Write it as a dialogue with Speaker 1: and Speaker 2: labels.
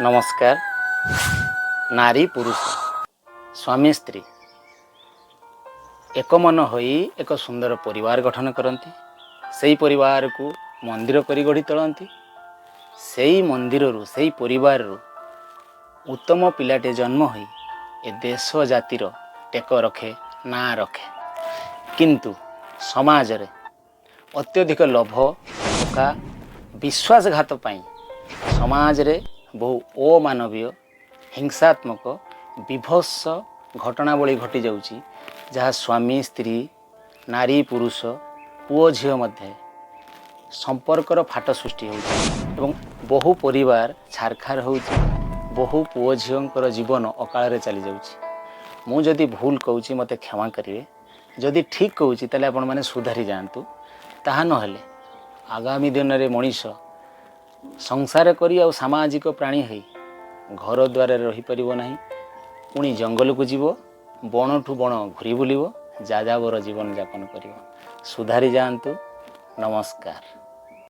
Speaker 1: ନମସ୍କାର। ନାରୀ ପୁରୁଷ, ସ୍ୱାମୀ ସ୍ତ୍ରୀ ଏକ ମନ ହୋଇ ଏକ ସୁନ୍ଦର ପରିବାର ଗଠନ କରନ୍ତି। ସେଇ ପରିବାରକୁ ମନ୍ଦିର କରି ଗଢ଼ି ତୋଳନ୍ତି। ସେଇ ମନ୍ଦିରରୁ, ସେଇ ପରିବାରରୁ ଉତ୍ତମ ପିଲାଟେ ଜନ୍ମ ହୋଇ ଏ ଦେଶ ଜାତିର ଟେକ ରଖେ, ନାଁ ରଖେ। କିନ୍ତୁ ସମାଜରେ ଅତ୍ୟଧିକ ଲୋଭ, ଧୋକା, ବିଶ୍ୱାସଘାତ ପାଇଁ ସମାଜରେ ବହୁ ଅମାନବୀୟ, ହିଂସାତ୍ମକ, ବିଭତ୍ସ ଘଟଣାବଳୀ ଘଟିଯାଉଛି, ଯାହା ସ୍ୱାମୀ ସ୍ତ୍ରୀ, ନାରୀ ପୁରୁଷ, ପୁଅ ଝିଅ ମଧ୍ୟରେ ସମ୍ପର୍କର ଫାଟ ସୃଷ୍ଟି ହେଉଛି ଏବଂ ବହୁ ପରିବାର ଛାରଖାର ହେଉଛି, ବହୁ ପୁଅ ଝିଅଙ୍କର ଜୀବନ ଅକାଳରେ ଚାଲିଯାଉଛି। ମୁଁ ଯଦି ଭୁଲ କହୁଛି, ମୋତେ କ୍ଷମା କରିବେ। ଯଦି ଠିକ୍ କହୁଛି, ତାହେଲେ ଆପଣମାନେ ସୁଧାରି ଯାଆନ୍ତୁ। ତାହା ନହେଲେ ଆଗାମୀ ଦିନରେ ମଣିଷ ସଂସାର କରି ଆଉ ସାମାଜିକ ପ୍ରାଣୀ ହୋଇ ଘର ଦ୍ୱାରରେ ରହିପାରିବ ନାହିଁ। ପୁଣି ଜଙ୍ଗଲକୁ ଯିବ, ବଣଠୁ ବଣ ଘୁରି ବୁଲିବ, ଯାଯାବର ଜୀବନଯାପନ କରିବ। ସୁଧାରି ଯାଆନ୍ତୁ। ନମସ୍କାର।